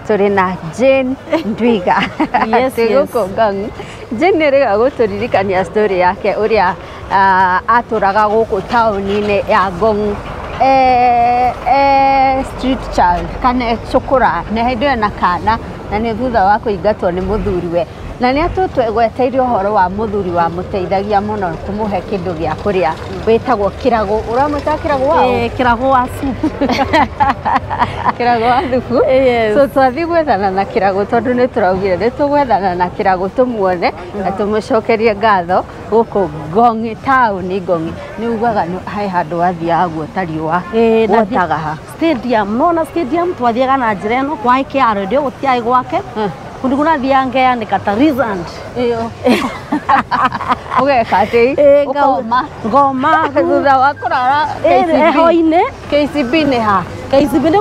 Tũrĩ na Jane Ndwiga. Yes, yes. Ngong. Jane nĩ rĩga gũtũririkania story yake ũrĩa atũraga gũkũ taũni-inĩ ya Ngong street child kana cũkũra na hĩndĩ ĩyo na kana na nĩ thutha wa kũingatwo nĩ mũthuriwe na nĩ atũgweteire ũhoro wa mũthuri wamũteithagia mũno kũmũhe kĩndũ gĩa kũrĩa wĩtagwo Kĩragũ. Ũramwĩtaga Kĩragũ waũ? Kĩragũ wa supu. Kĩragũ wa thubu. Yes. So twathiĩ gwethana na Kĩragũ tondũ nĩ tũraugire nĩ tũgwethana na Kĩragũ tũmuone na tũmũcokerie ngatho gũkũ Ngong taũni Ngong. Nĩ ugaga he handũ wathiaga guota riũa wotaga ha? Stadium, nona stadium twathiaga na njĩra ĩno kwa kĩaro ndio gũtiarĩ gwake. Kundu kunathiaga ngeanĩka ta Rizand. Ĩyo. Ũgeka atĩ? Ũkoma. Ngoma. Thutha wa kũrara KCB. Heho-inĩ. KCB nĩ ha? KCB nĩ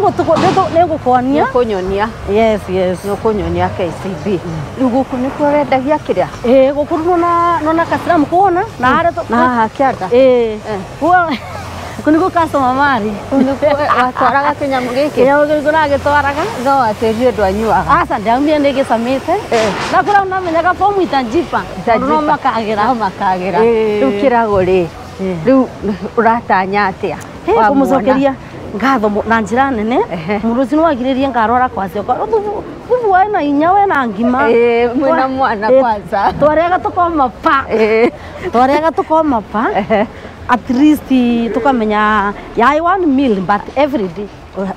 gũkuonia. Nĩ ũkũnyonia. Yes, yes. Nĩ ũkũnyonia KCB. Rĩu gũkũ nĩkuo wendagia kĩrĩa? Ĩĩ, gũkũ nona Kasiramu kuona na harĩa na haha kĩanda. Ĩĩ. Kũ nĩkuo customer marĩ. Watwaraga kĩnyamũ gĩkĩ? Kĩnyamũ gĩkĩ nagĩtwaraga. No atĩrie ndwanyuaga. Aca ndiaumire nĩgĩcamĩte. Na kũrĩa namenyaga fomu itanjipa. Itanjipa. No makagĩra. No makagĩra. Rĩu Kĩragũ rĩ, rĩu ũratanya atĩa? Kũmũcokeria ngatho na njĩra nene. Mũndũ ũcio nĩwagirĩrie ngarwara kwacioka. Thubu wena inya wena ngima. Mwĩna mwana kwanza. Twarĩaga tũkoma pa. Twarĩaga tũkoma pa. At least tukamenya yai one meal but every day.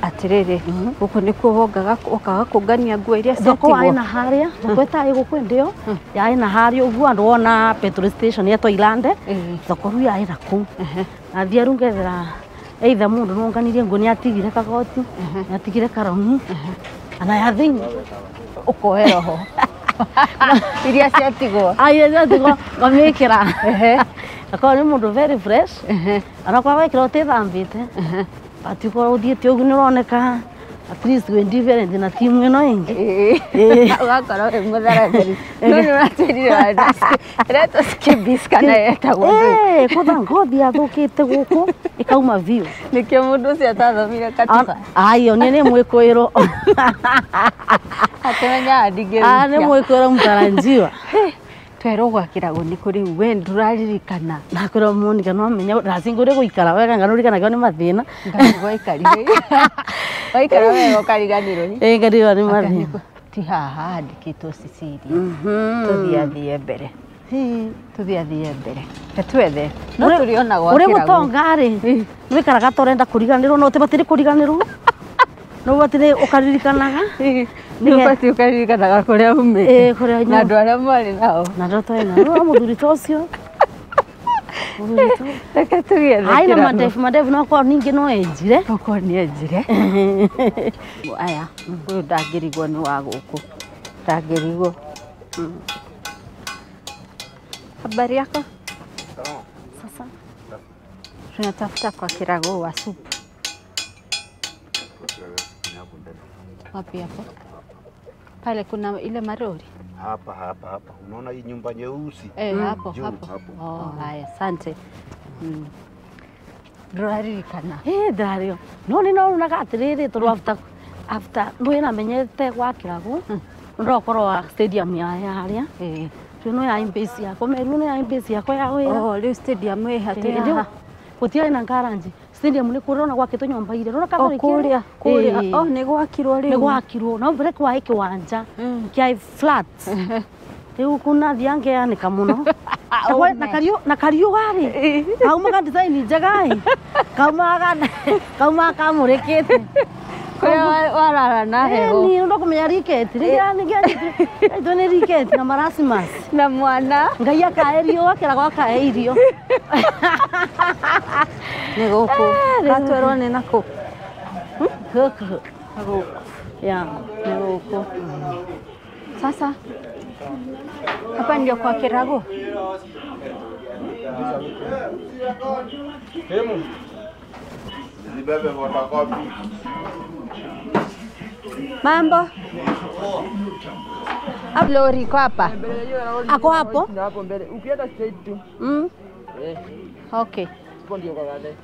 Atiriri gũkũ nĩkuo wongaga ũkaga kũngania nguo iria thoko ciatigwo yarĩ na harĩa thoko ĩtarĩ gũkũ ĩndĩ ĩyo yarĩ na harĩa ũguo andũ wona petrol station yetwo Ilande thoko rĩu yarĩ na kũu nathiĩ rĩu ngethera either mũndũ nĩwonganirie nguo nĩatigire kagoti nĩatigire karongi ana ya thĩinĩ ũkoera ho iria ciatigwo iria ciatigwo ngamĩkĩra akorwo nĩ mũndũ very fresh anakorwo wekĩra ũtĩthambĩte but ukorwo ũthiĩte ũguo nĩũroneka at least wĩ different na timu ĩno ĩngĩ. Ũgakorwo wĩ mũtharathari. No nĩ ũratwĩrire ĩretwo scabies kana yetagwo ndũĩ. Kũtha ngothi yathũkĩte gũkũ ĩkauma biũ. Nĩkĩo mũndũ ũcio atathomire katiba. Ayo niĩ nĩ mwĩkũĩrwo. Akĩmenya ndingĩrukia. Nĩ mwĩkũĩrwo mũtaranjiwa. Twerwo gwa Kĩragũ nĩ kũrĩ we ndũraririkana. Nakwĩra Monica no menya ndacingũrĩ gũikara wega ngarũrikanagio nĩ mathĩna. Ngaikarire. Waikara wega ũkariganĩrwo. Ĩĩ ngariganĩrwo nĩ mathĩna. Ti haha handĩkĩtwo Cecilia. Tũthiathiĩ mbere. Tũthiathiĩ mbere. Twethe. No tũrĩona gwa Kĩragũ. Ũrĩ mũtonga rĩ, nĩwĩkaraga ta ũrenda kũriganĩrwo no ũtibatiĩ kũriganĩrwo. No ũbatiĩ ũkaririkanaga. Nĩ ũbatiĩ ũkaririkanaga kũrĩa umĩte. Kũrĩa na andũ arĩa mwarĩ nao. Na andũ twarĩ nao. No mũthuri ta ũcio. Reke tũgĩethe Ai na Kĩragũ. mandevu mandevu no korwo ningĩ no enjire. Okorwo nĩ enjire. Aya, ũyũ ndangĩrigwo nĩ wa gũkũ. Ndangĩrigwo. Habari yako? Sasa. Tunatafuta kwa Kĩragũ wa supu. Wapi hapo? Pale kuna ile marori. Hapa hapa hapa. Unaona hii nyumba nyeusi? Hapo hapo. Oh, haya, asante. Ndũraririkana. Ndĩrario. No nĩ nonaga atĩrĩrĩ tondũ after nĩ namenyete gwa Kĩragũ. Ndokorwo wa stadium ya harĩa. Rĩu no ya base yakwa meru no ya base yakwa ya wĩra. Oh, rĩu stadium ĩ hakuhĩ haha. Gũtiarĩ na garage. Stadium nĩ kũrona gwakĩtwo nyũmba iria. Ũrona Oh, kũrĩa kũrĩa. Oh, nĩ gwakirwo rĩu. Nĩ gwakirwo. No mbere kwarĩ kĩwanja kĩa flat. Riu kuna thiangeanika muno. Na kariuga ri kaumaga design njega ĩ kaumaga kamũrĩkĩte kũrĩa warara na heho. Ni ndo kumenya riketi rĩrĩa nĩ riketi na marasimas na mwana Ngai akae riũa kĩrago akae irio. Nĩ gũkũ gatwerwo nĩ nakũ gũkũ ya nĩ gũkũ. Sasa hapa ndio kwa Kirago. Mambo. Lori kwa hapa. Ako hapo? Hapo mbele. Ukienda straight tu. Okay.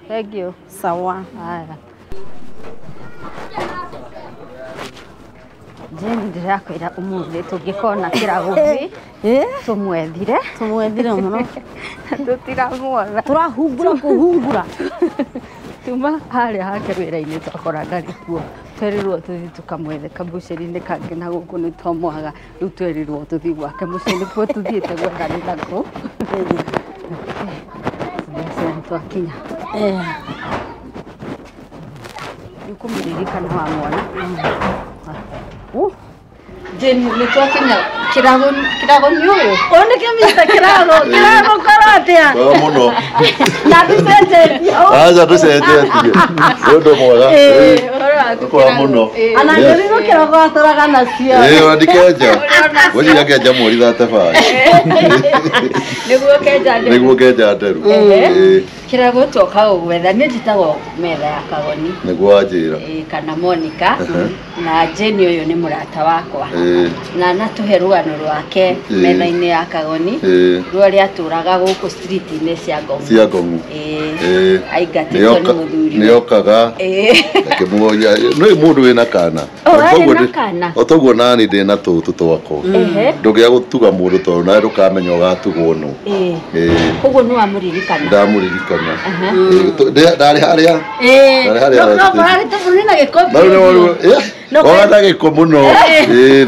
Thank you. Sawa. Haya. Jane ndirakwira umuthi tungikona Kirago tumwethire tumwethire muno tutiramuona turahungura kuhungura tuma haria hake wira-ini twakora ndarĩ kuo twerirwo tuthi tukamwethe kambucĩri-inĩ kangĩ na gũkũ nĩ twamwaga rĩu twerirwo tuthi gwake mũciĩ nĩkuo tuthiĩte gwetha nĩ nakũ twakinya nĩ ũkũmũririkana wamwona. Jane nĩ twakinya Kirago nĩ ũyũ. Ũyũ nĩ kĩmita Kirago Kirago korwo atĩa? Wega mũno. Na tũcenjetie. Aca tũcenjetie. Nĩ ũndũ mwega. Ũkora mũno. Ana njũrirwo Kirago atũraga nacio. Ĩĩ ona ndikenja. Ngwĩciria ngenja mweri 35. Nĩguo kenja nderu. Nĩguo kenja nderu. Kirago twoka gũgwetha nĩ njĩtagwo metha ya Kagoni. Nĩguo wanjĩra. Kana Monica na Jane ũyũ nĩ mũrata wakwa. Na natũhe rũgano rwake metha-inĩ ya Kagoni rwa rĩa atũraga gũkũ street-inĩ cia Ngong'u. Cia Ngong'u. Aingatĩtwo nĩ mũthuri. Nĩokaga akĩmuoya nĩ mũndũ wĩna kana. O toguo nani ndĩna tũtũ twakwa. Ndũngĩaga gũtuga mũndũ tondũ nawe ndũkamenya ũgatugwo nũ. Koguo nĩ wamũririkana? Ndamũririkana. Ndarĩ harĩa. Ndarĩ harĩa. No mũrarĩ na gĩko. No na gĩko mũno.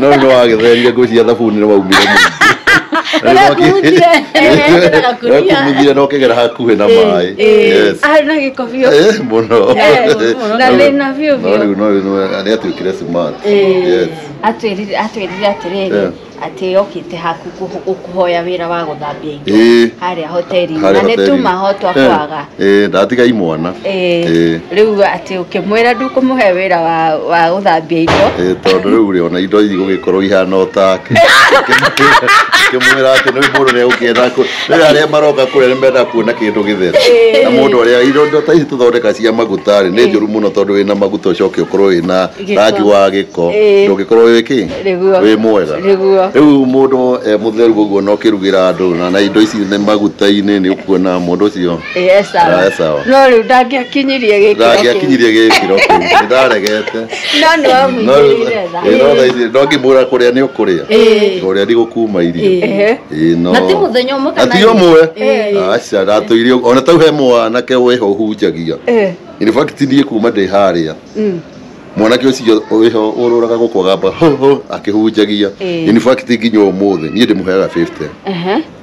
No nĩ wagĩtherire ngwĩciria thabuni nĩ waumire mũno. Nĩwakumithire na ũkĩgera hakuhĩ na maĩ. Arĩ na gĩko biũ. Mũno. Na thĩna biũ biũ. No rĩu nĩ atuĩkire smart. Yes. Atwĩrire atĩrĩrĩ atĩ okĩte haku gũkũhoya wĩra wa gũthambia indo harĩa hoteli-inĩ na nĩ tuma ho twakwaga. Ndatiga imwana. Rĩu atĩ ũkĩmwĩra ndũkũmũhe wĩra wa gũthambia indo. Tondũ rĩu rĩ ona indo igũgĩkorwo ihana o take. Kĩmwĩra atĩ nĩ mũndũ nĩ egũkĩenda rĩu arĩa maroka kũrĩa nĩ menda kuona kĩndũ gĩtheru. Na mũndũ ũrĩa indo ta ici tũthondeka cia maguta rĩ nĩ njũru mũno tondũ wĩna maguta ũcoke ũkorwo wĩna rangi wa gĩko ndũngĩkorwo wĩ kĩ wĩ mwega. Rĩu mũndũ e mũtheru ũguo no kĩrugĩra andũ na indo ici nĩ maguta-inĩ nĩ ũkuona mũndũ ũcio sawa. No rĩu ndangĩakinyirie gĩkĩro kĩu. Ndangĩakinyirie gĩkĩro kĩu nĩ ndaregete. No nĩ wamũigĩrĩire tha. No thaa ici no ngĩmwĩra kũrĩa nĩ ũkũrĩa. Kũrĩa ndigũkuma irio. Na ti mũthenya ũmwe kana ti ũmwe. Aca ndatũire ona tau he mwanake wĩho ũhunjagia. In fact niĩ kuma ndĩ harĩa mwanake ũcio wĩho ũrũraga gũkũ agamba ho ho akĩhunjagia. In fact nginya ũmũthĩ niĩ ndĩmũheaga 50.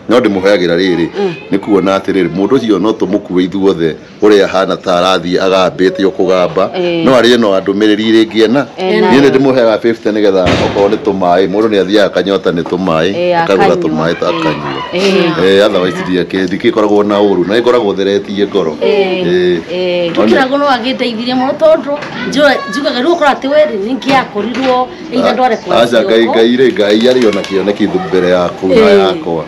No ndĩmũheagĩra rĩrĩ nĩ kuona atĩrĩrĩ mũndũ ũcio no tũmũkue ithuothe ũrĩa ahana ta arathiĩ agambĩte o kũgamba no arĩe no andũmĩrĩri rĩngĩ ena. Niĩ nĩ ndĩmũheaga 50 nĩgetha okorwo nĩ tũmaĩ mũndũ nĩ athiaga akanyota nĩ tũmaĩ akagũra tũmaĩ akanyua. Otherwise ndikĩkoragwo na ũru na ĩkoragwo theretie ngoro. Kirago no agĩteithirie mũno tondũ njugaga rĩu ũkorwo atĩ we rĩ nĩngĩakorirwo either ndware kwa Aca Ngai Ngai rĩ Ngai arĩ ona kĩoneki mbere yaku na yakwa.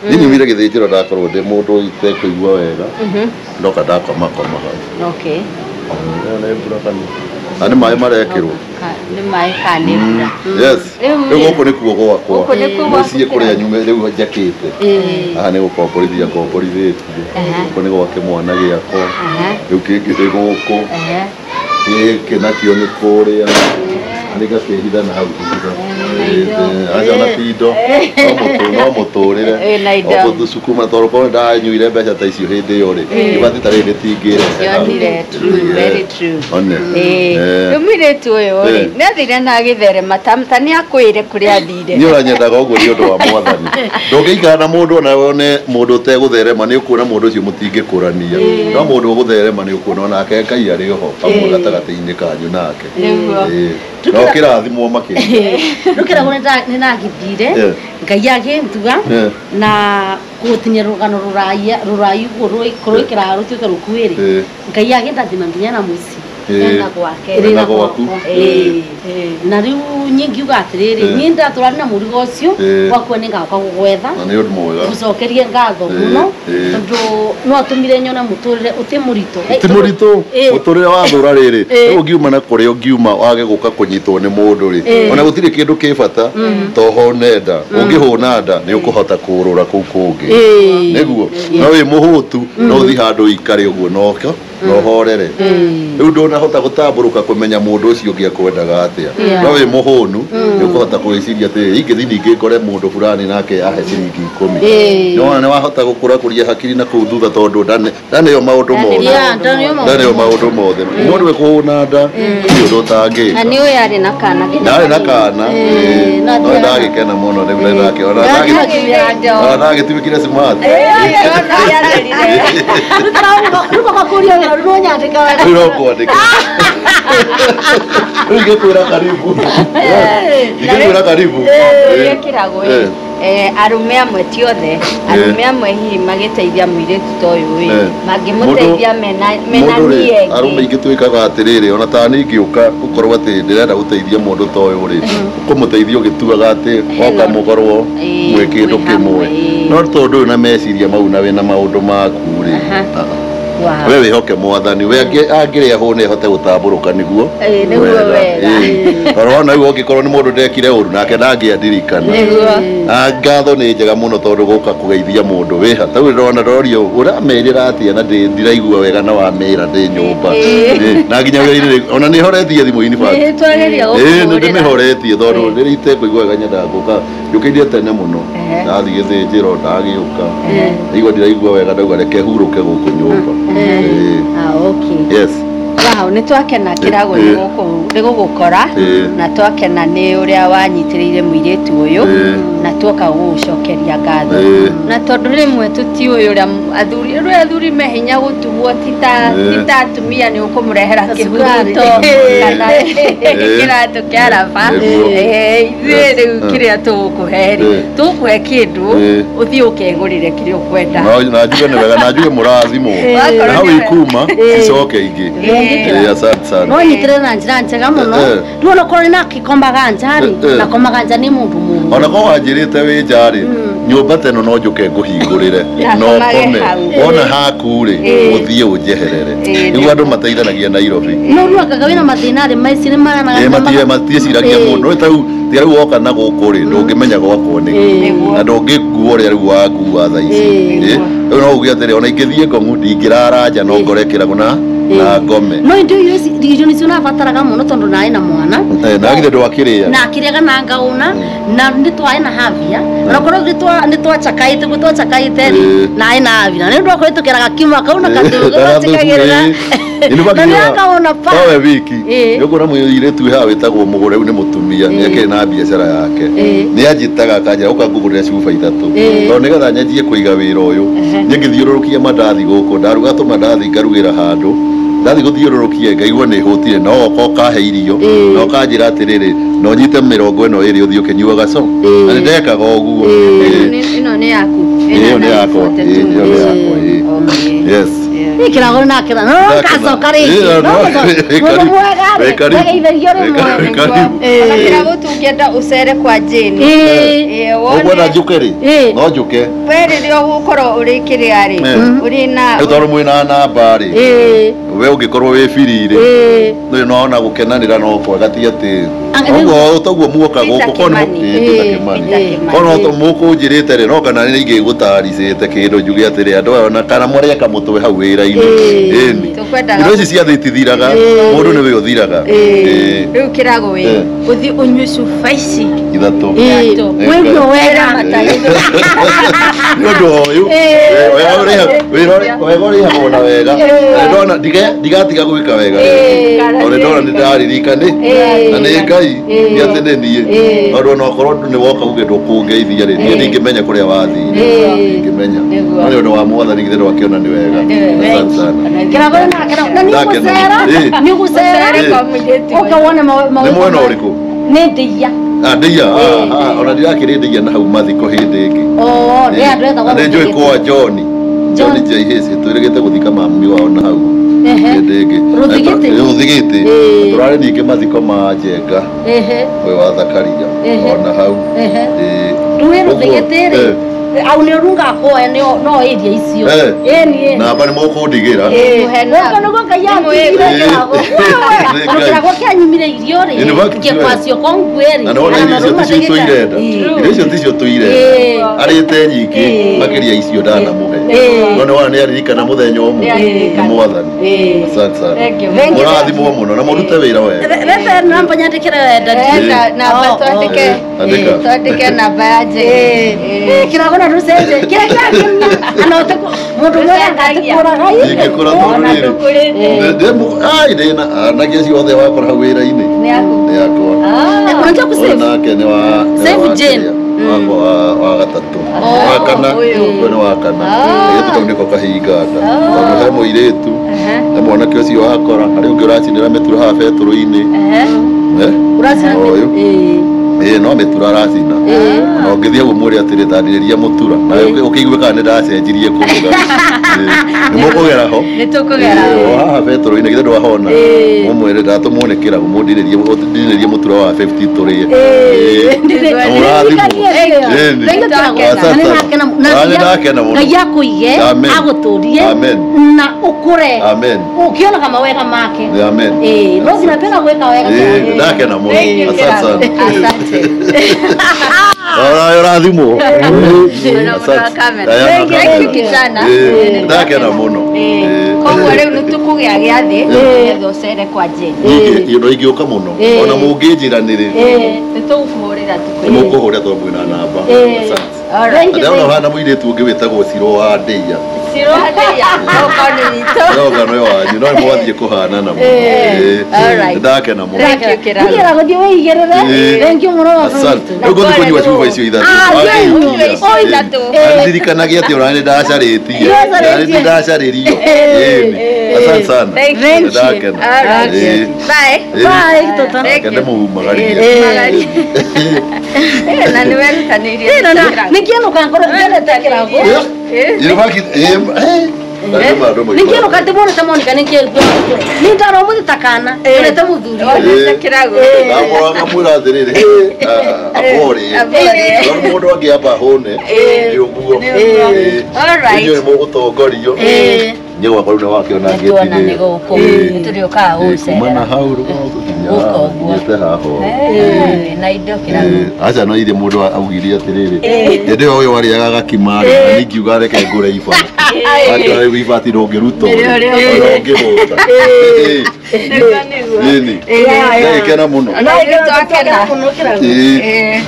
Niĩ nyumire gĩthĩnjĩro ndakorwo ndĩ mũndũ itekũigua wega ndoka ndakoma koma hau. Okay. Nĩ mbura kana na nĩ maĩ marekĩrwo. Nĩ maĩ kana nĩ mbura. Yes. Rĩu gũkũ nĩkuo gwakwa. Mũciĩ kũrĩa nyume rĩu njakĩte. Haha nĩ gũkomborithia ngomborithĩtie. Gũkũ nĩ gwake mwana gĩakwa. Rĩu kĩngĩ nĩ gũkũ. Gĩkĩ nakĩo nĩ kũrĩa. Nĩ gakĩhitha na hau thutha. Aca na tindo no mũtũrĩre gũthusukuma tondũ korwo ndanyuire mbeca ta icio hĩndĩ ĩyo rĩ ibati ta rĩrĩ rĩtingĩrehe. Very true. Rĩu mũirĩtu ũyũ rĩ nĩ athire na agĩtherema ta nĩ akwĩre kũrĩa athire. Niĩ ũranyendaga ũguo nĩ ũndũ wa mwathani. Ndũngĩikara na mũndũ ona wone mũndũ ũtegũtherema nĩ ũkuona mũndũ ũcio mũtingĩkũrania. No mũndũ ũgũtherema nĩ ũkuona onake Ngai arĩ oho hamwe gatagatĩ-inĩ kanyu nake. No kĩrathimwo makĩria. Rĩu kĩrago nĩ ndagĩthire Ngai agĩnduga na gũtinia rũgano rũraihu kũrũĩkĩra rũtuĩke rũkuhĩ rĩ Ngai agĩndathima nginya na mũciĩ. Ena gwake. Ena gwaku. Na rĩu niĩ ngiuga atĩrĩrĩ niĩ ndatũra na mũrigo ũcio gwakwa nĩ ngaũka gũgwetha. Na nĩ ũndũ mwega. Gũcokerie ngatho mũno tondũ no atũmire nyone mũtũrĩre ũtĩ mũritũ. Ti mũritũ mũtũrĩre wathũra rĩrĩ rĩu ũngiuma na kũrĩa ũngiuma wage gũka kũnyitwo nĩ mũndũ rĩ ona gũtirĩ kĩndũ kĩ bata ta ũhone nda ũngĩhũna nda nĩ ũkũhota kũũrũra kũu kũngĩ nĩguo no wĩ mũhũtu no ũthiĩ handũ ũikare ũguo nokĩo no horere rĩu ndũnahota gũtambũrũka kũmenya mũndũ ũcio ũngĩ akwendaga atĩa no wĩ mũhũnu nĩ ũkũhota kwĩciria atĩrĩrĩ ingĩthiĩ ningĩ ngore mũndũ fulani nake ahe ciringi 10 nĩwona nĩ wahota gũkũrakũria hakiri na kũu thutha tondũ ndaneo maũndũ mothe ndaneo maũndũ mothe mũndũ wĩ kũhũna nda ti ũndũ ũtangĩka. Na nĩ ũyũ arĩ na kana ndarĩ na kana no ndagĩkena mũno rĩu ndakĩona ndagĩtuĩkire smart. Rĩu no kwandĩka rĩu ingĩkwĩra karibu ingĩkwĩra karibu kĩragũ arũme amwe ti othe arũme amwe hihi magĩteithia mũirĩtu ta ũyũ ĩ mangĩmũteithia mena niĩ ĩngĩ. Arũme aingĩ twĩkaga atĩrĩrĩ ona ta niĩ ingĩũka gũkorwo atĩ ndĩrenda gũteithia mũndũ ta ũyũ rĩ ũkũmũteithia ũgĩtuaga atĩ oka mũkorwo mwĩ kĩndũ kĩmwe no tondũ ũyũ na meciria mau na wĩna maũndũ maku rĩ we wĩhoke mwathani we angĩrĩa hũne ahote gũtambũrũka nĩguo wega. Tondũ wona rĩu ũngĩkorwo nĩ mũndũ ndekire ũru nake ndangĩandirikana. Na ngatho nĩ njega mũno tondũ gũka kũgeithia mũndũ wĩha ta rĩu ndĩrona ndorio ũramerĩra atĩa na ndiraigua wega na wamĩra ndĩ nyũmba na nginya wĩra-inĩ ona nĩ horetie thimũ-inĩ nĩ ndĩmĩhoretie tondũ rĩrĩa itekũigua wega nyendaga gũka njũkĩire tene mũno ndathiĩ gĩthĩnjĩro ndagĩũka ndaigua ndiraigua wega ndauga reke hurũke gũkũ nyũmba. Okay. Yes. Wow, nĩ twakena kĩrago nĩ gũgũkora na twakena nĩ ũrĩa wanyitĩrĩire mũirĩtu ũyũ na tuoka gũgũcokeria ngatho na tondũ rĩmwe tũtiũĩ ũrĩa athuri rĩu athuri me hinya gũtugwo ti ta atumia nĩ ũkũmũrehera kĩhuruto kana kĩratũ kĩa raba ithuĩ rĩu kĩrĩa tũgũkũhe rĩ tũgũkũhe kĩndũ ũthiĩ ũkegũrĩre kĩrĩa ũkwenda. Na njuge nĩ wega na njuge mũrathimwo na hau ikuma icoke ingĩ. Asante sana. No nyitire na njira njega muno. Rĩu ona korwo na kĩkombaga nja rĩ na komaga nja nĩ mũndũ mũru. Ona korwo wanjĩrĩte wĩ nja rĩ nyũmba teno no njũke ngũhingũrĩre no kome wona haku rĩ ũthiĩ ũnjeherere nĩguo andũ mateithanagia Nairobi. No rĩu akaga wĩna mathĩna rĩ maici nĩ maranaga matiĩciragia mũno ta rĩu tiga rĩu woka na gũkũ rĩ ndũngĩmenya gwakwo nĩkũ na ndũngĩkua ũrĩa rĩu wakua thaa ici. Rĩu no uge atĩrĩ ona ingĩthiĩ Ngong'u ndingĩrara nja no ngore kĩrago na ngome. No indo irio nicio nabataraga mũno tondũ naĩ na mwana na githĩ ndwakĩrĩa na akĩrĩaga na ngaũna na nĩ twaĩ na havia ona korwo nĩ twacakaĩte guo twacakaĩte rĩ naĩ na havia na nĩ ũndũ wa kũhĩtũkĩra gakima kau na kathugu twacikagĩrĩra na nĩ akaũna pa towe wiki nĩ ũkuona mũirĩtu haha wĩtagwo Mũgũre rĩu nĩ mũtumia nĩ akĩrĩ na biacara yake nĩ anjĩtaga akanjĩra ũka ngũgũrĩre cuba 3 tondũ nĩgetha nyanjie kũiga wĩra ũyũ niĩ ngĩthiũrũrũkia mandathi gũkũ ndaruga tũmandathi ngarugĩra handũ ndathi gũthiũrũrũkia ngaigua nĩ hũtire no oka ũkahe irio na ũkanjĩra atĩrĩrĩ no nyite 22 ũthiĩ ũkĩnyuaga co na nĩ ndekaga ũguo. Ĩno nĩ yaku ĩyo nĩ yakwa ĩyo nĩ yakwa. Yes. Nĩ kĩrago na kĩra no ngacoka rĩngĩ no mũndũ mwega rĩ ndageithagia rĩmwe ona kĩrago tũngĩenda ũcere kwa Jane ũkwenda njũke rĩ no njũke we rĩrĩa ũgũkorwo ũrĩ kĩrĩa rĩ ũrĩ na rĩu tondũ mwĩna namba rĩ we ũngĩkorwo wĩ biri rĩ nĩ nona gũkenanĩra no kwega ti atĩ ũguo toguo muoka gũkũ korwo mũkũnjĩrĩte rĩ no kana nĩ ingĩgũtaricĩte kĩndũ njuge atĩrĩ andũ aya ona kana mũreka mũtwe hau wĩra-inĩ. Ĩni. Tũkwendaga Indo ici ciathĩ itithiraga, mũndũ nĩwe ũthiraga. Ĩĩ. Rĩu kĩrago wĩ Eh. ũthiĩ ũnyue cuba ici Ithatũ. Ithatũ. Wĩguo wega. Nĩ ũndũ ũyũ wega ũrĩhagwo na wega. Na nĩndona ndigatiga gwĩka wega rĩngĩ. Tondũ nĩndona nĩndaririkani na nĩ Ngai ti atĩ nĩ niĩ. Tondũ ona okorwo nĩ woka uge ndũkũngeithia rĩ, niĩ ndingĩmenya kũrĩa wathire. Ndingĩmenya. No nĩ ũndũ wa Mwathani githĩ ndwakĩona nĩ wega. Asante sana. Kĩrago na kĩrago na nĩ Ndakena. ũgũcera Ĩĩ. nĩ ũgũcera Ĩĩ. Kwa mũirĩtu ũka wone Nĩ mwena ũrĩkũ? Nĩ ndĩia. Ah, ndĩia. Ah, ona ndirakĩrĩ ndĩia na hau mathiko hĩndĩ ĩngĩ. Oo, nĩ andũ etagwo Na nĩ njũĩ Rũthigĩte. kwa John. John J. Twĩrĩgĩte gũthika mami wao na hau. Ehe. Hĩndĩ ĩngĩ. Rũthigĩte? Rũthigĩte. Ĩĩ. Tũrarĩ ningĩ mathiko ma Njenga Ehe. ũyũ wa Zakaria Ehe. ona hau. Ehe. Ĩĩ. Rũĩ Ũguo, rũthigĩte rĩ au nĩ ũrunga kuoya no ĩria icio. Eh. Ĩni. Namba nĩ mũkũndigĩra. Gũkũ nĩguo Ngai andigire kĩrago. Nĩ Tondũ Ngai. kĩrago kĩanyumire irio rĩ In fact, ngĩkwacio kongue rĩ Na nĩwona irio icio ticio tũirenda. Irio icio ticio tũirenda. Ĩĩ. Arĩte nyingĩ Ĩĩ. makĩria icio ndanamuhe. Ĩĩ. No nĩwona nĩaririkana mũthenya ũmwe. Nĩaririkana. Nĩ Mwathani. Ĩĩ. Asante sana. Thank you. Thank you. Mũrathimwo mũno na mũrute wĩra wega. Rete namba nyandĩkĩre wenda. Namba Oh, oh. twandĩke. Andĩka. Twandĩke namba ya Jane. Ĩĩ, kĩrago na rũcenje kĩrĩa kĩrakenia ana mũndũ mwega atikũraga Ingĩkũra tondũ Ona rĩrĩ. ndũkũrĩte. Ai ndĩna anake acio othe wakora hau wĩra-inĩ. Nĩ aku. Nĩ akwa. Unajua Ũyũ kusave nake nĩ wa nĩ Save wa Jane. kĩrĩa, wakwa wa gatatũ. Wa kana. Ũyũ. Ũyũ nĩ wa kana. Kairĩtu kau nĩko kahinga nda. Tondũ he mũirĩtu, he mwanake ũcio wakora, harĩ ũngĩ ũracinĩra mĩturo haha betũrũ-inĩ. Eh? Ũracina Ũyũ. Ĩĩ. Ĩĩ no mĩtura aracina. Ona ũngĩthiĩ ũguo mwĩre atĩrĩ tandĩrĩria mũtura. Nawe ũkĩigue kana nĩ ndacenjirie kũruga. Ĩĩ. Nĩ mũkũgera ho. Nĩ tũkũgera ho. Ĩĩ, o haha betũrũ-inĩ githĩ ndwahona. Mũmwĩre ndatũmwo nĩ kĩrago mũndinĩrie ũndinĩrie mũtura wa 50 tũrĩe. Ĩĩ. Na mũrathimwo. Ĩĩ. Thank you, Kĩrago. Asante. Na nĩ ndakena mũno. Na nĩ ndakena mũno. Ngai akũige Amen. agũtũrie Amen. na ũkũre Amen. ũkĩonaga mawega make. Amen. Ĩĩ, no nginya pena gwĩka wega. Ĩĩ, ndakena mũno. Thank you, Asante Kĩrago. sana. Asante. Ora ũrathimwo. Ona mũndũ wa kamera. Thank you, kijana. Ĩĩ, ndakena mũno. Ĩĩ. Koguo rĩu nĩ tũkũgĩa gĩathĩ nĩgetha ũcere kwa Jane. Nyingĩ indo ingĩũka mũno ona mũngĩnjĩra nĩrĩ Nĩ tũgũkũhũrĩra nĩ tũkwĩre. mũkũhũrĩra tondũ mwĩna namba. Asante. Alright. Na ndĩrona ũhana mũirĩtu ũngĩ wĩtagwo Ciro wa Ndĩia. Ciro Ndĩia, okorwo nĩ witũ. No ngano wanyu no nĩ mwathiĩ kũhanana mũno. Ĩĩ. Alright. Nĩ ndakena mũno. Thank you, Kĩrago. Kĩrago thiĩ wĩigĩrĩre. Ĩĩ. Thank you mũno wa Asante. bũrũri. Rĩu ngũthiĩ kũnyua cuba icio ithatũ. Ah, Wakĩikia. ũnyue icio ithatũ. Ĩĩ. Ndirikanagia atĩ ona nĩ ndacarĩtie. Nĩwacarĩtie. Nĩ ndacarĩrio. Ĩĩ. Asante sana. Thank Nĩ you. ndakena. Alright. Ĩĩ. Bye. Ĩĩ. Bye, tata. Thank Kende you. mũhumagarie. Ĩĩ. Ĩĩ, na nĩ werutanĩirie. Ĩĩ, na nĩkĩenũka ngoro nyendete Kĩrago. Nĩkĩenũka ndĩmuonete Monica nĩkĩngua nĩ ndara ũmũthĩ ta kana nyonete mũthuri. Wonete Kĩrago. Ndamũraga atĩrĩrĩ abore tondũ mũndũ angĩamba ahũne nĩ ũguo. Alright. Inyuĩ nĩ mũgũtongorio. Niĩ gwakwa rĩu nĩwakĩona Nĩtuona nĩ gũkũ. Nĩtũrĩũkaga Kuma na gũgũcerera. hau rũgongo nginya Gũka haha, ũguo. nginyĩte haha ũguo. Na indo Kĩrago. Aca no ithe mũndũ augire atĩrĩrĩ hĩndĩ ĩyo ũyũ warĩaga gakima rĩ na ningiuga reke ngũre ibati akĩona rĩu ibati ndũngĩruta ũrĩ ona ũngĩhũta. Nĩguo nĩguo. Ĩni ndagĩkena mũno. Na ithuĩ twakena. Ĩĩ.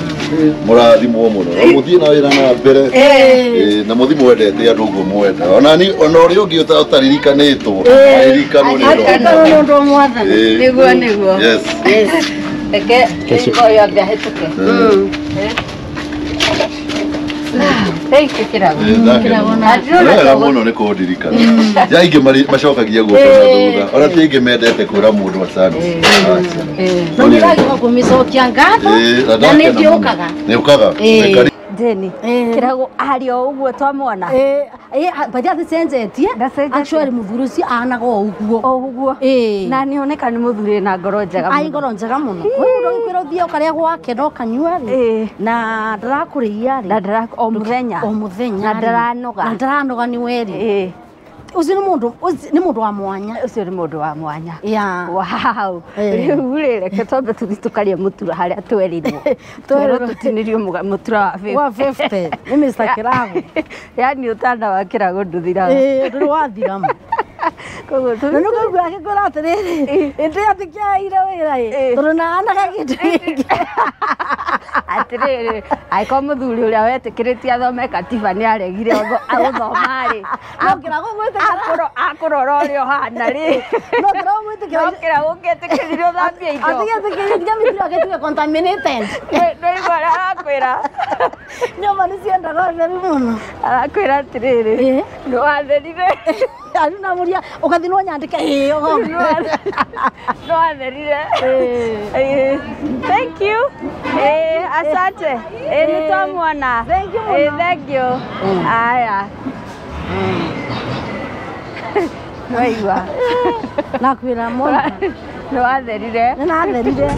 Mũrathimwo mũno na mũthiĩ na wĩra na mbere. Ĩĩ, na mũthiĩ mwendete andũ ũguo mwenda ona ni ona ũrĩa ũngĩ ũtaririkanĩtwo aririkanwo nĩ ũndũ wa Aririkanwo nĩ ũndũ wa Mwathani. Ĩĩ. Nĩguo nĩguo. Yes. Reke ũyũ ambe ahĩtũke. Thank you, Kĩrago. Ĩĩ, ndakena mũno. Nĩ wega mũno nĩ kũndirikana. Ja aingĩ macokagia guoko na thutha ona ti aingĩ mendete kwĩra mũndũ asante. Aca. No nĩndagĩũka kũmĩcokia ngatho Ĩĩ, na ndakena mũno. nĩndĩũkaga. Nĩ ũkaga. Ĩĩ. Jane, Kĩrago aria o ũguo twamwona. Bathi athicenjetie. Ndacenjetie. Actually mũthuri ũcio ahanaga o ũguo. O ũguo. Ĩĩ. Na nĩoneka nĩ mũthuri na ngoro njega Ai mũno. ngoro njega mũno. Rĩu mũndũ agĩkwĩra ũthiĩ ũkarĩa gwake na ũkanyua rĩ. Ĩĩ. Na ndarakũrĩia rĩ. Na ndara o mũthenya. O mũthenya. Na rĩ. ndaranoga. Na ndaranoga nĩ we rĩ. Ĩĩ. Ũcio nĩ mũndũ ũcio nĩ mũndũ wa mwanya. Ũcio nĩ mũndũ wa mwanya. Yeah. Wow. Ĩĩ. Rĩu rĩ reke twambe tũthiĩ tũkarĩe mũtura harĩa twerirwo. Twerwo tũtinĩrio mũtura wa 50. Wa 50. Nĩ Mr. Kĩrago. Yaani ũtanda wa Kĩrago ndũthiraga. Ĩĩ, ndũrĩ wathira ma. Koguo Na nĩ kũigua akĩkwĩra atĩrĩrĩ, ĩndĩ atikĩaire wĩra ĩ, tondũ naanaga kĩndũ gĩkĩ. Atĩrĩrĩ, angĩkorwo mũthuri ũrĩa wetĩkĩrĩtie athome katiba nĩ aregire gũthoma rĩ, No kĩra gũgwĩtĩkĩra. Akũrora ũrĩa ũhana rĩ. No kĩra gũgwĩtĩkĩra. No kĩra gũkĩtĩkĩrire ũthambie indo. Atigĩtĩkĩrire nginya mĩtino ĩtuĩke contaminated. Nĩwaigua ũrĩa arakwĩra? Nyũmba nĩ ciendaga ũtheru mũno. Arakwĩra atĩrĩrĩ, nĩwatherire. Rĩu namũria ũgathiĩ no nyandĩke ĩĩ ũgoka. Nĩwatherire. Thank you. Asante. Nĩtwamuona. Thank you mũno. Thank you. Aya. Nĩwaigua? Nakwĩra mũno. Nĩwatherire. Nĩnatherire.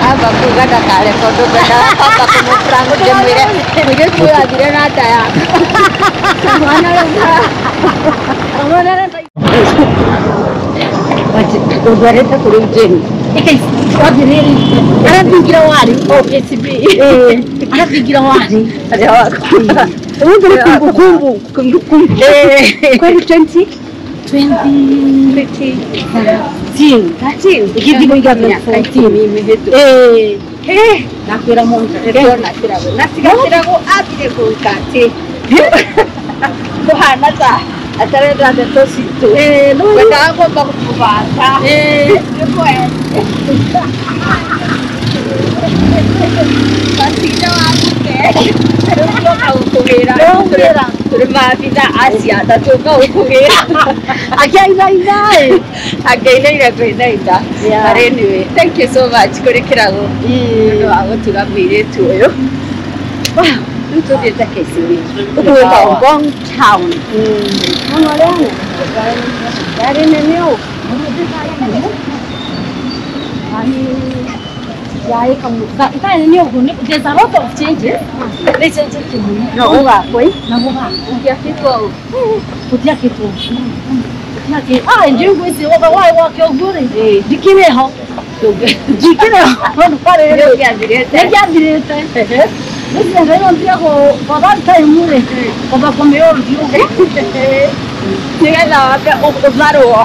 Amba kuga ndakare tondũ ngwendaga kwamba kũmũprank ndĩmwĩre mũirĩtu ũyũ athire na nda yaku. Mwana rĩu ũndwarĩte kũrĩ Jane. Arathingira wari. Oh, KCB. Arathingira wari. Arĩa waku. Ũguo nĩ kumbukumbu. Kumbukumbu. Kwani 20? 20 13. Igĩthiĩ kũiga 14. Mimi hĩtũ. Nakwĩra Monica. Ndĩrona kĩrago. Na tiga kĩrago ambire gwĩka atĩ. Kũhana ta atarenda ndeto citũ. Ngwendaga kwamba gũkũbanga. Nĩkwe. Matinda wa mũke. Rĩu tũroka gũkũgĩra. Gũkũgĩra. Tũrĩ maabitha a ciana tũka gũkũgĩra. Akĩainaina ĩ. Angĩainaire kwĩnaina. But anyway, thank you so much kũrĩ kĩrago. Nĩ ũndũ wa gũtuga mũirĩtu ũyũ. Wow, rĩu tũthiĩte KCB. Gũkũ gwĩtagwo Ngong Town. Mũno rĩane. Yarĩ nene ũũ. There's a lot of changes. They change it. No ũgakwo ĩ. Na gũgakwo. Ũngĩakĩtwo ũũ. Gũtiakĩtwo. Gũtiakĩtwo. Ah, ndiũ ngwĩciria woka waĩ wake ũguo rĩ. Ndikĩrĩ ho. Ndikĩrĩ ho. Tondũ kwarĩ Nĩ ũngĩathirĩte. Nĩngĩathirĩte. Ngwĩciria ĩno ndigagwo for that time rĩ. Kwamba kũmĩũria ũguo. Nĩgetha wambe ũtharwo.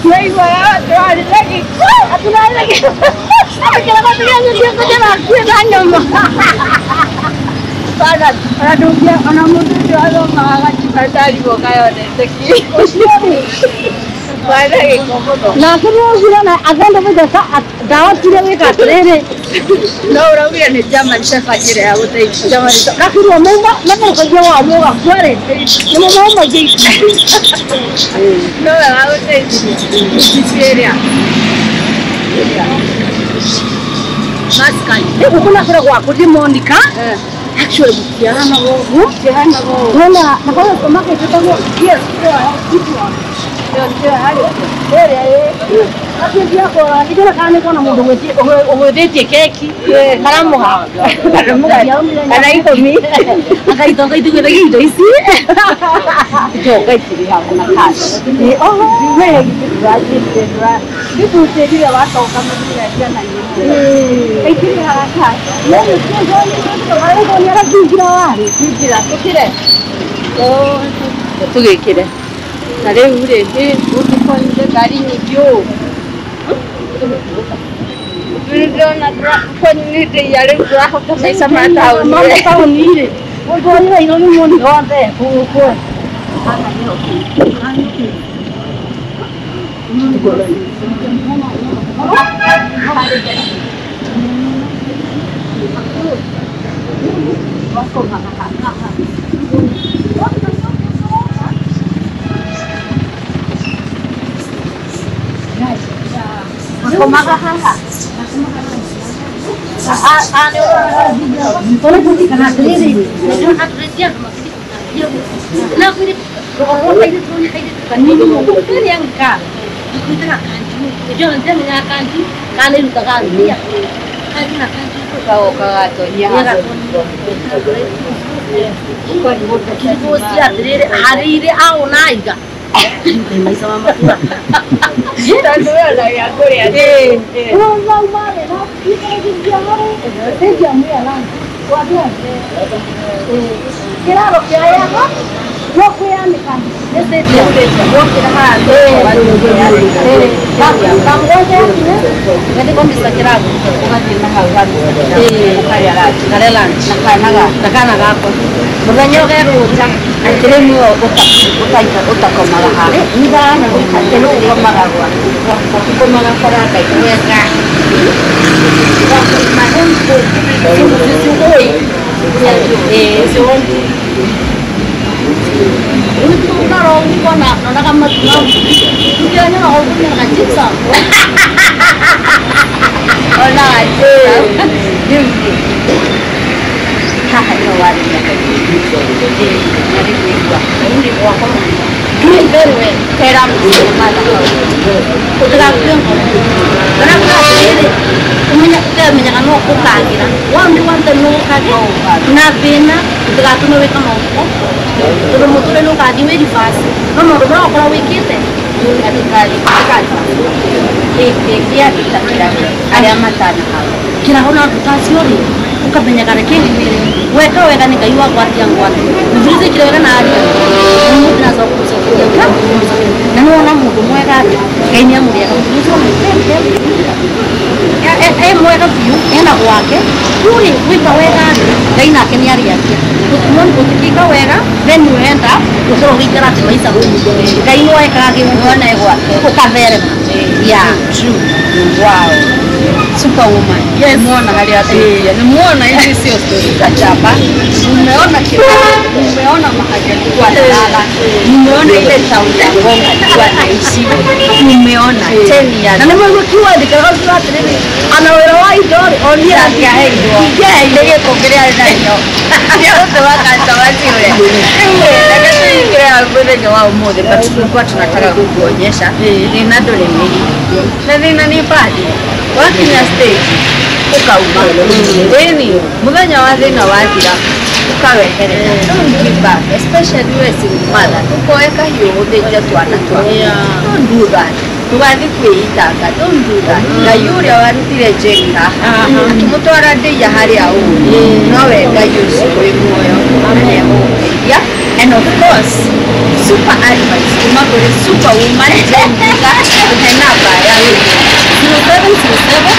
Nĩwaigua tũrarĩ na gĩko. Tũrarĩ na gĩko. Kĩrĩa gũtiganyũria kũndĩrakuĩ na nyama. Bana, ona ndũngĩa ona mũndũ ũcio athomaga gatiba ndarigwo kayonete kĩ. Ũcio rĩ. Kwarĩ na gĩko mũno. Nake nĩ ũcire na agenda gũtheka ndahotire gwĩka atĩrĩrĩ. No ũraugire nĩ German Shepherd ĩrĩa yagũteithirie. German Shepherd. Gakirwo mauma mamerũkagia wa mũgakua rĩ. Nĩmo maumagia ikundi. No we wagũteithirie. Ici ĩrĩa. Maskani. Rĩu gũkũ nakwĩra gwaku ndi Monica. Actually gũtiahanaga ũguo. Gũtiahanaga ũguo. Nona na kwa supermarket ĩtagwo yes, ĩrĩa ĩ. Athiĩ ndiona kana nĩ kuona mũndũ ũgwĩtĩtie keki karamũha Kana ikũmi. Akaitonga itugĩthagia indo ici. Itonga itirĩhagwo na cash. We githĩ ndũrathiĩ watonga mũthuri ciana nyingĩ. Itirĩhaga cash. Nĩarathingĩra warĩ. Thingira tũkĩre. Tũgĩkĩre. Na rĩu rĩ, ũngĩkorire ngari nyingĩ ũũ. Ndĩrona ndĩra rĩu ndũrahota maica ma taũni. Ma taũni rĩ. Ũndũ Nairobi mũno wothe gũkũ. Makomaga haha. Maica ma matura. Tondũ we ona gĩa kũrĩa. Kĩraro kĩoyagwo no kwĩyanĩka kana gakwa mũthenya ũgerũnja atĩrĩ nĩwe ũtakomaga haha ithano rĩu ũkomaga gwaku ũkomaga baranda wega Weka wega ni Ngai wagwatia ngwati mũthuri kire wega na aria mũndũ nazo kũcokeria na nĩwona mũndũ mwega Ngai nĩ amũrĩaga mũthuri ũcio e mwega biũ ena gwake rĩu rĩ gwĩka wega Ngai nake nĩ arĩagia ũtĩkĩka wega then you end up ũkorwo ũgĩikara atĩ maica Ngai nĩ wekaga kĩwona gwake ũkatherema. Yeah, true. Wow. Superwoman. Yes. Muona hali ya dunia. Nimuona hizi sio story za chapa. Umeona kila, umeona mahali alikuwa analala. Umeona ile town ya Ngong alikuwa anaishi. Umeona 10 years. Na nĩmwe kiwa ndikaga atĩrĩrĩ ana wĩra wa indo rĩ onia Angĩaheirwo. Ingĩaheire gĩko kĩrĩa arĩ nakĩo. Nĩothe wakanta waciũre. Rĩu reke tũingĩre mũthenya wa ũmũthĩ but tulikuwa tunataka kukuonyesha thĩna ndũrĩ mĩri na thĩna nĩ badi wakinya stage ukauma ĩni mũthenya wa thĩna wathira ukaweherera. Don't give back, especially we single mother ukoe kahiũ gũthĩnja twana twaku. Don't do that. Ndũgathiĩ kwĩitanga. Don't do that. Ngai ũrĩa warutire Jane haha akĩmũtwara ndĩia harĩa ũũ nowe Ngai ũcio wĩ muoyo na nĩegũgũteithia. And of course super advice kuma kũrĩ superwoman Jane Ndiga tũhe namba ya 0707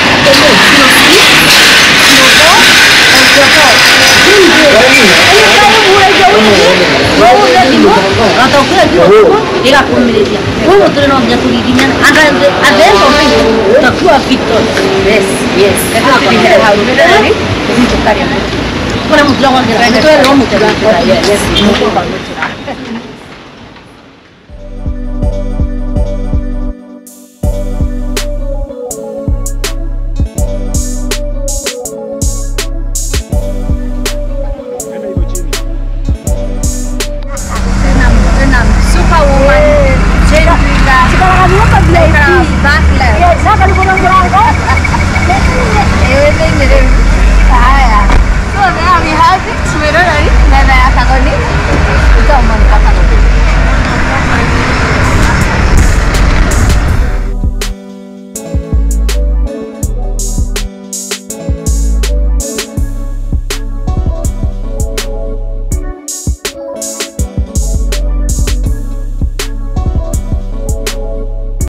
06 04 54.